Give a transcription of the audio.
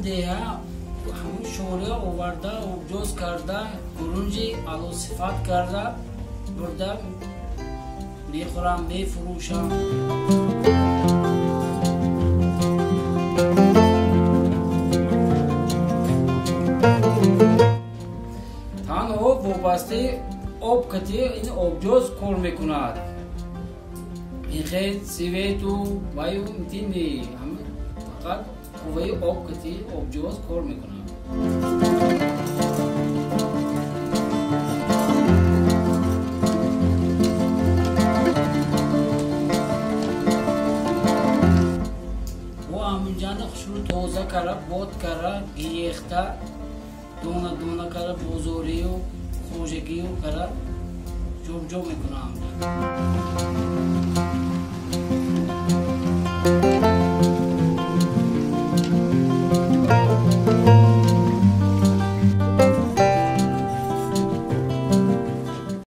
Деҳа ҳамун шориҳо оварда, обҷоз карда, гурунҷи алосифат карда бурда мехӯрам, мефурӯшам. Танҳо вобастаи об кати ин обҷоз кор мекунад. Ин хел свету ваю тини фақат қувваи об кати обҷоз кор мекунад. Бо ҳаминҷана хушрӯ тоза кара, бод кара, гиехта, дона дона кара, бозорию хоҷагию кара ҷобҷо мекунам.